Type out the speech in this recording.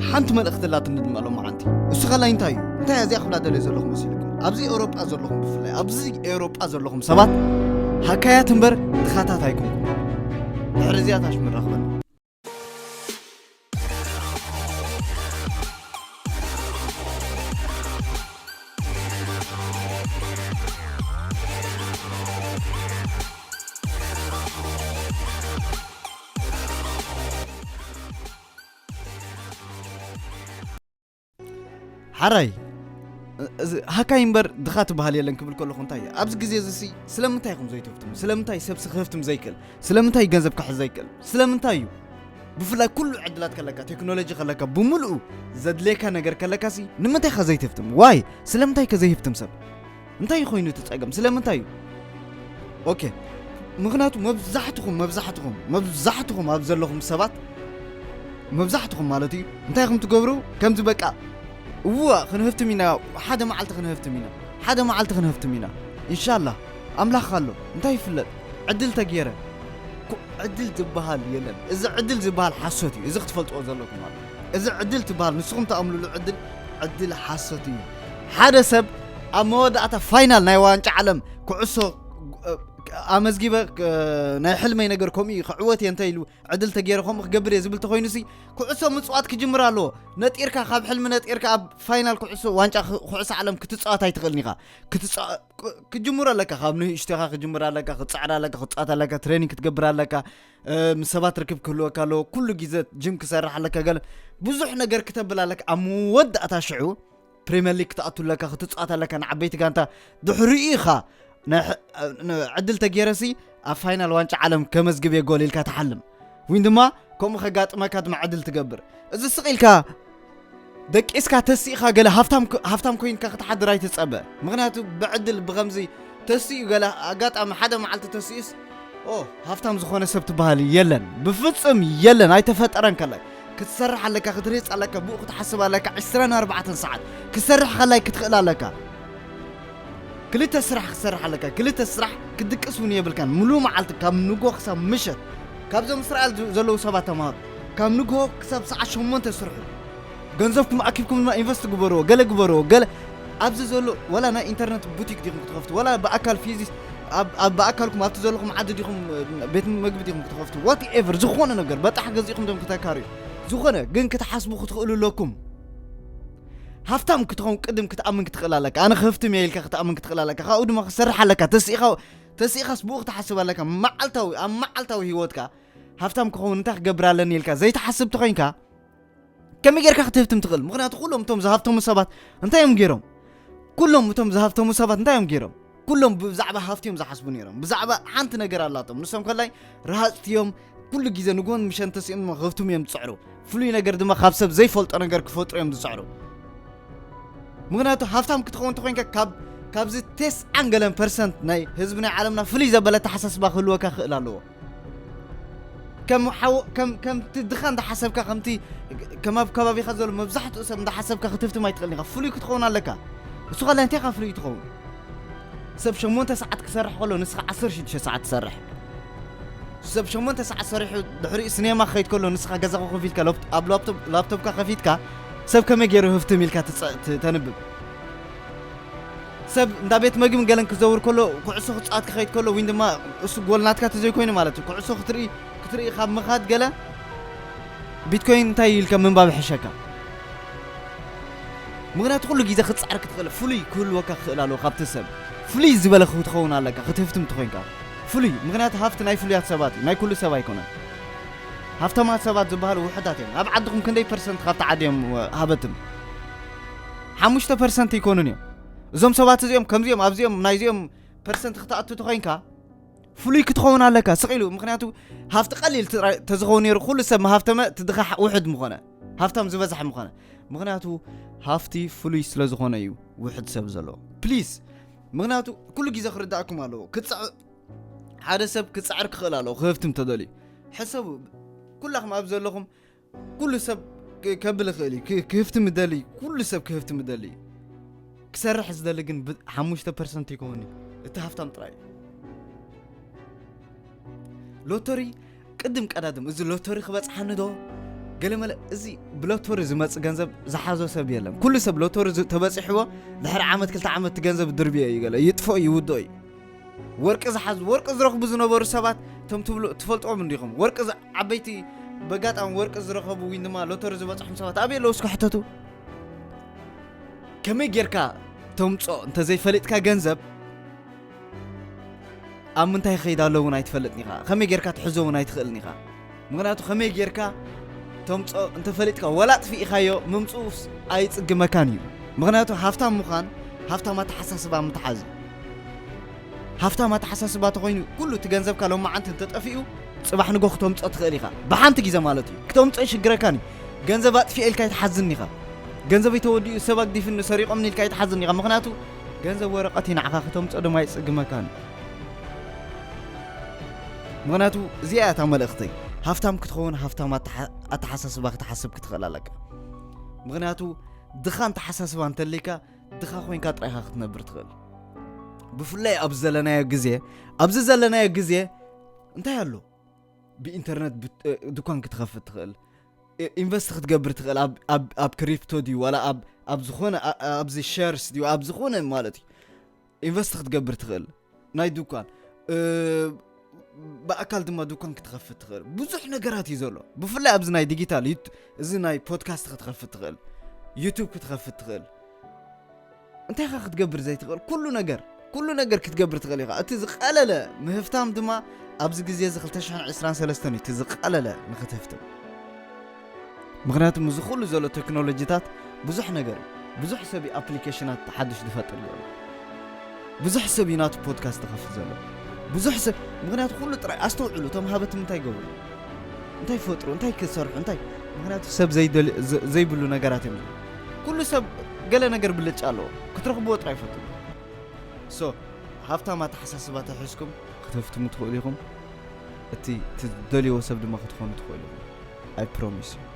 ሓንቲ መልእኽቲ ኣላትኒ ድማ ሎማዓንቲ። እሱ ኸላይ እንታይ እዩ? እንታይ እያ እዚኣ ክብላ ደልየ ዘለኹ መሲልኩም? ኣብዚ ኤውሮጳ ዘለኹም ብፍላይ፣ ኣብዚ ኤውሮጳ ዘለኹም ሰባት ሃካያት እምበር ድኻታት ኣይኮንኩም። ድሕሪ እዚኣ ታሽሙ ንራኽበና። ሓራይ፣ እዚ ሃካይ እምበር ድኻ ትበሃል የለን ክብል ከለኹ እንታይ እየ? ኣብዚ ግዜ እዚ ሲ ስለምንታይ ኢኹም ዘይትህፍትሙ? ስለምንታይ ሰብሲ ክህፍትም ዘይክእል? ስለምንታይ ገንዘብ ክሕዝ ዘይክእል? ስለምንታይ እዩ? ብፍላይ ኩሉ ዕድላት ከለካ፣ ቴክኖሎጂ ከለካ፣ ብምልኡ ዘድልየካ ነገር ከለካ ሲ ንምንታይ ከ ዘይትህፍትም? ዋይ? ስለምንታይ ከ ዘይህፍትም ሰብ? እንታይ ኮይኑ እቲ ጸገም? ስለምንታይ እዩ? ኦኬ፣ ምኽንያቱ መብዛሕትኹም፣ መብዛሕትኹም፣ መብዛሕትኹም ኣብ ዘለኹም ሰባት፣ መብዛሕትኹም ማለት እዩ፣ እንታይ ኢኹም ትገብሩ? ከምዚ በቃ፣ እዋ፣ ክንህፍትም ኢና፣ ሓደ መዓልቲ ክንህፍትም ኢና፣ ሓደ መዓልቲ ክንህፍትም ኢና፣ ኢንሻላህ፣ ኣምላኽ ኣሎ፣ እንታይ ይፍለጥ፣ ዕድል ተገይረ። ኩ-፣ ዕድል ዝበሃል የለን። እዚ ዕድል ዝበሃል ሓሶት እዩ። እዚ ክትፈልጥዎ ዘለኩም ኣሎ። እዚ ዕድል ትበሃል፣ ንስኹም ትኣምኑሉ ዕድል፣ ዕድል ሓሶት እዩ። ሓደ ሰብ ኣብ መወዳእታ ፋይናል ናይ ዋንጫ ዓለም ኩዕሶ፣ እ፣ ኣመዝጊበ፣ እ፣ ናይ ሕልመይ ነገር ከምኡ እዩ፣ ክዕወት እየ እንተ ኢሉ፣ ዕድል ተገይረ ከምኡ ክገብር እየ ዝብል ተኾይኑሲ፣ ኩዕሶ ምጽዋት ክጅምር ኣለዎ። ነጢርካ፣ ካብ ሕልሚ ነጢርካ ኣብ ፋይናል ኩዕሶ ዋንጫ ክ-፣ ኩዕሶ ዓለም ክትጻወት ኣይትኽእልን ኢኻ። ክትጻ-፣ ክ-፣ ክጅምር ኣለካ። ካብ ንእሽቶኻ ክጅምር ኣለካ፣ ክትጻዕር ኣለካ፣ ክትጻወት ኣለካ፣ ትሬኒንግ ክትገብር ኣለካ፣ እ፣ ምስ ሰባት ርክብ ክህልወካ ኣለዎ። ኩሉ ግዜ ጅም ክሰርሕ ኣለካ፣ ገለ ብዙሕ ነገር ክተብል ኣለካ። ኣብ መወዳእታ ሽዑ ፕሪምየር ሊግ ክትኣቱ ኣለካ፣ ክትጻወት ኣለካ፣ ንዓበይቲ ጋንታ። ድሕሪኡ ኢኻ ናይ ሕ-፣ ን-፣ ዕድል ተገይረሲ ኣብ ፋይናል ዋንጫ ዓለም ከመዝግብ እየ ጎል ኢልካ ትሓልም። ወይን ድማ ከምኡ ከጋጥመካ ድማ ዕድል ትገብር። እዚ ስቕ ኢልካ ደቂስካ ተሲእኻ ገለ ሃፍታም ክ-፣ ሃፍታም ኮይንካ ክትሓድር ኣይትጸበ። ምኽንያቱ ብዕድል ብኸምዚ ተሲኡ ገለ ኣጋጣሚ ሓደ መዓልቲ ተሲኡስ፣ ኦ፣ ሃፍታም ዝኾነ ሰብ ትበሃል የለን። ብፍጹም የለን፣ ኣይተፈጠረን ከላይ። ክትሰርሕ ኣለካ፣ ክትሪጽ ኣለካ፣ ብኡ ክትሓስብ ኣለካ። ዕስራን ኣርባዕተን ሰዓት ክትሰርሕ ከላይ ክትኽእል ኣለካ። ክልተ ስራሕ ክትሰርሕ ኣለካ። ክልተ ስራሕ ክትድቅስ እውን የብልካን። ምሉእ መዓልቲ ካብ ንግሆ ክሳብ ምሸት ካብዞም እስራኤል ዝ-፣ ዘለዉ ሰባት ተምሃሩ። ካብ ንግሆ ክሳብ ሰዓት ሸሞንተ ስርሑ። ገንዘብኩም ኣኪብኩም ድማ ኢንቨስት ግበርዎ፣ ገለ ግበርዎ፣ ገለ ኣብዚ ዘሎ ዋላ ናይ ኢንተርነት ቡቲክ ዲኹም ክትኸፍቱ፣ ዋላ ብኣካል ፊዚስ ኣብ፣ ኣብ ብኣካልኩም ኣብቲ ዘለኹም ዓዲ ዲኹም፣ እ፣ ቤት መግቢ ዲኹም ክትኸፍቱ፣ ዋትኤቨር፣ ዝኾነ ነገር በጣሕ ገዚእኹም ዲኹም ክተካርዩ፣ ዝኾነ ግን ክትሓስቡ ክትኽእሉ ኣለኩም። ሃፍታም ክትኸውን ቅድም ክትኣምን ክትኽእል ኣለካ። ኣነ ክህፍትም እየ ኢልካ ክትኣምን ክትኽእል ኣለካ። ካብኡ ድማ ክትሰርሕ ኣለካ። ተስኢኻ፣ ተስኢኻስ ብኡ ክትሓስብ ኣለካ። መዓልታዊ፣ ኣብ መዓልታዊ ህይወትካ ሃፍታም ክኸውን እንታይ ክገብር ኣለኒ ኢልካ ዘይትሓስብ ተኾይንካ፣ ከመይ ጌርካ ክትህፍትም ትኽእል? ምኽንያቱ ኩሎም እቶም ዝሃፍተሙ ሰባት እንታይ እዮም ገይሮም? ኩሎም እቶም ዝሃፍተሙ ሰባት እንታይ እዮም ገይሮም? ኩሎም ብዛዕባ ሃፍቲ እዮም ዝሓስቡ ነይሮም። ብዛዕባ ሓንቲ ነገር ኣላቶም። ንሶም ከላይ ረሃጽቲ እዮም። ኩሉ ግዜ ንግሆን ምሸን ተሲኦም ድማ ክህፍትሙ እዮም ዝጽዕሩ። ፍሉይ ነገር ድማ ካብ ሰብ ዘይፈልጦ ነገር ክፈጥሩ እዮም ዝጽዕሩ። ምኽንያቱ ሃፍታም ክትኸውን እንተኾይንካ ካብ፣ ካብዚ ተስዓን ገለን ፐርሰንት ናይ ህዝቢ ናይ ዓለምና ፍልይ ዘበለ ኣተሓሳስባ ክህልወካ ክኽእል ኣለዎ። ከም ሓው-፣ ከም፣ ከምቲ ድኻ እንዳሓሰብካ፣ ከምቲ፣ ከም ኣብ ከባቢኻ ዘሎ መብዛሕትኡ ሰብ እንዳሓሰብካ ክትህፍትም ኣይትኽእልን ኢኻ። ፍሉይ ክትኸውን ኣለካ። እሱ ኸላ እንታይ ኢኻ ፍሉይ ትኸውን? ሰብ ሸሞንተ ሰዓት ክሰርሕ ከሎ ንስኻ ዓሰርተ ሽዱሽተ ሰዓት ትሰርሕ። ሰብ ሸሞንተ ሰዓት ሰሪሑ ድሕሪኡ ስኔማ ክኸይድ ከሎ ንስኻ ገዛኻ ኮፍ ኢልካ ሎፕ-፣ ኣብ ላፕቶፕ፣ ላፕቶፕካ ከፊትካ ሰብ ከመይ ገይሩ ህፍትም ኢልካ ትጸ-፣ ት-፣ ተንብብ? ሰብ እንዳ ቤት መግብን ገለን ክዘውር ከሎ፣ ኩዕሶ ክጻወት ክኸይድ ከሎ፣ ወይን ድማ እሱ ጎል ናትካ ተዘይኮይኑ ማለት እዩ። ኩዕሶ ክትርኢ፣ ክትርኢ ካብ ምኻድ ገለ ቢትኮይን እንታይ ኢልካ ምንባብ ይሕሸካ። ምኽንያቱ ኩሉ ግዜ ክትጻዕር ክትኽእል፣ ፍሉይ ክህልወካ ክኽእል ኣለዎ ካብቲ ሰብ። ፍሉይ ዝበለ ክትኸውን ኣለካ፣ ክትህፍትም እንተኾይንካ። ፍሉይ፣ ምኽንያቱ ሃፍቲ ናይ ፍሉያት ሰባት እዩ፣ ናይ ኩሉ ሰብ ኣይኮነን። ሃፍታማት ሰባት ዝበሃሉ ውሑዳት እዮም። ኣብ ዓድኹም ክንደይ ፐርሰንት ካብቲ ዓዲ እዮም፣ እ፣ ሃበትም? ሓሙሽተ ፐርሰንት ይኮኑን እዮም። እዞም ሰባት እዚኦም ከምዚኦም ኣብዚኦም ናይዚኦም ፐርሰንት ክትኣቱ ተኾይንካ ፍሉይ ክትኸውን ኣለካ ስቕ ኢሉ። ምኽንያቱ ሃፍቲ ቀሊል ትራ-፣ ተዝኸውን ነይሩ ኩሉ ሰብ ምሃፍተመ እቲ ድኻ ውሑድ ምኾነ፣ ሃፍታም ዝበዝሐ ምኾነ። ምኽንያቱ ሃፍቲ ፍሉይ ስለ ዝኾነ እዩ ውሑድ ሰብ ዘሎ። ፕሊዝ፣ ምኽንያቱ ኩሉ ግዜ ክርዳእኩም ኣለዎ። ክጽዕ-፣ ሓደ ሰብ ክጽዕር ክኽእል ኣለዎ ክህፍትም ተደልዩ። ሕሰቡ፣ ኩላኹም ኣብ ዘለኹም ኩሉ ሰብ ክ-፣ ከብል ይኽእል እዩ። ክ-፣ ክህፍትም ይደሊ፣ ኩሉ ሰብ ክህፍትም ይደሊ እዩ። ክሰርሕ ዝደሊ ግን ብ-፣ ሓሙሽተ ፐርሰንት ይከውን እዩ። እቲ ሃፍታም ጥራይ እዩ። ሎተሪ ቅድም ቀዳድም፣ እዚ ሎተሪ ክበጽሓኒ ዶ? ገለመለ እዚ ብሎቶሪ ዝመጽእ ገንዘብ ዝሓዞ ሰብ የለን። ኩሉ ሰብ ሎቶሪ ዝ- ተበጺሕዎ ድሕሪ ዓመት ክልተ ዓመት እቲ ገንዘብ ድርብዮ እዩ፣ ገለ ይጥፎ እዩ፣ ይውድኦ እዩ። ወርቂ ዝሓዙ፣ ወርቂ ዝረኽቡ ዝነበሩ ሰባት፣ እቶም ትብሉ ትፈልጥዎም እንዲኹም፣ ወርቂ ዝ- ዓበይቲ በጋጣሚ ወርቂ ዝረኸቡ ወይ ድማ ሎቶሪ ዝበጽሖም ሰባት ኣበይ ኣለዉ እስኪ ሕተቱ። ከመይ ጌርካ ተምጾ እንተዘይፈሊጥካ ገንዘብ ኣብ ምንታይ ክኸይድ ኣሎ እውን ኣይትፈልጥን ኢኻ። ከመይ ጌርካ ትሕዞ እውን ኣይትኽእልን ኢኻ። ምኽንያቱ ከመይ ጌርካ ተምጾ እንተፈሊጥካ፣ ወላ ኣጥፊእኻዮ ምምጽኡስ ኣይጽግመካን እዩ። ምኽንያቱ ሃፍታም ምዃን ሃፍታም ኣተሓሳስባ ምትሓዝ እዩ። ሃፍታም ኣተሓሳስባ ተኾይኑ ኩሉ እቲ ገንዘብካ ሎማዓንቲ እንተጠፊኡ ጽባሕ ንጎ ክተምጾ ትኽእል ኢኻ። ብሓንቲ ግዜ ማለት እዩ። ክተምጾ ይሽግረካን እዩ። ገንዘብ ኣጥፊኤ ኢልካ ኣይትሓዝን ኢኻ። ገንዘብ ተወዲኡ ሰብ ኣግዲፍኒ ሰሪቖምኒ ኢልካ ኣይትሓዝን ኢኻ። ምኽንያቱ ገንዘብ ወረቐት እዩ፣ ንዓኻ ክተምጾ ድማ ይጽግመካን እዩ። ምኽንያቱ እዚኣ እያ እታ መልእኽተይ። ሃፍታም ክትኸውን ሃፍታም ኣተሓ- ኣተሓሳስባ ክትሓስብ ክትኽእል ኣለካ። ምኽንያቱ ድኻ እንተሓሳስባ እንተልይካ ድኻ ኮይንካ ጥራይኻ ክትነብር ትኽእል። ብፍላይ ኣብዚ ዘለናዮ ግዜ፣ ኣብዚ ዘለናዮ ግዜ እንታይ ኣሎ? ብኢንተርነት ብት- እ፣ ድኳን ክትኸፍት ትኽእል። እ፣ ኢንቨስት ክትገብር ትኽእል። ኣብ- ኣብ- ኣብ ክሪፕቶ ድዩ ዋላ ኣብ- ኣብ ዝኾነ ኣ- ኣብዚ ሸርስ ድዩ ኣብ ዝኾነ ማለት እዩ ኢንቨስት ክትገብር ትኽእል። ናይ ድኳን እ፣ ብኣካል ድማ ድኳን ክትኸፍት ትኽእል። ብዙሕ ነገራት እዩ ዘሎ። ብፍላይ ኣብዚ ናይ ዲጂታል ዩት- እዚ ናይ ፖድካስት ክትኸፍት ትኽእል፣ ዩቱብ ክትኸፍት ትኽእል። እንታይ ኢኻ ክትገብር ዘይትኽእል? ኩሉ ነገር ኩሉ ነገር ክትገብር ትኽእል ኢኻ። እቲ ዝቐለለ ምህፍታም ድማ ኣብዚ ግዜ እዚ ክልተ ሽሕን ዕስራን ሰለስተን እዩ እቲ ዝቐለለ ንክትህፍትም። ምኽንያቱ ምስዚ ኩሉ ዘሎ ቴክኖሎጂታት ብዙሕ ነገር እዩ። ብዙሕ ሰብ እዩ ኣፕሊኬሽናት ሓድሽ ዝፈጥር ዘሎ። ብዙሕ ሰብ እዩ ናቱ ፖድካስት ዝኸፍት ዘሎ። ብዙሕ ሰብ ምኽንያቱ ኩሉ ጥራይ ኣስተውዕሉ። እቶም ሃበትም እንታይ ይገብሩ? እንታይ ይፈጥሩ? እንታይ ክሰርሑ? እንታይ? ምኽንያቱ ሰብ ዘይደል- ዘ- ዘይብሉ ነገራት እዮም። ኩሉ ሰብ ገለ ነገር ብልጫ ኣለዎ። ክትረኽብዎ ጥራይ ይፈትኑ። ሶ ሃፍታም ኣተሓሳስባ ተሒዝኩም ክትህፍትሙ ትኽእሉ ኢኹም። እቲ ትደልይዎ ሰብ ድማ ክትኾኑ ትኽእሉ ኢኹም። I promise you።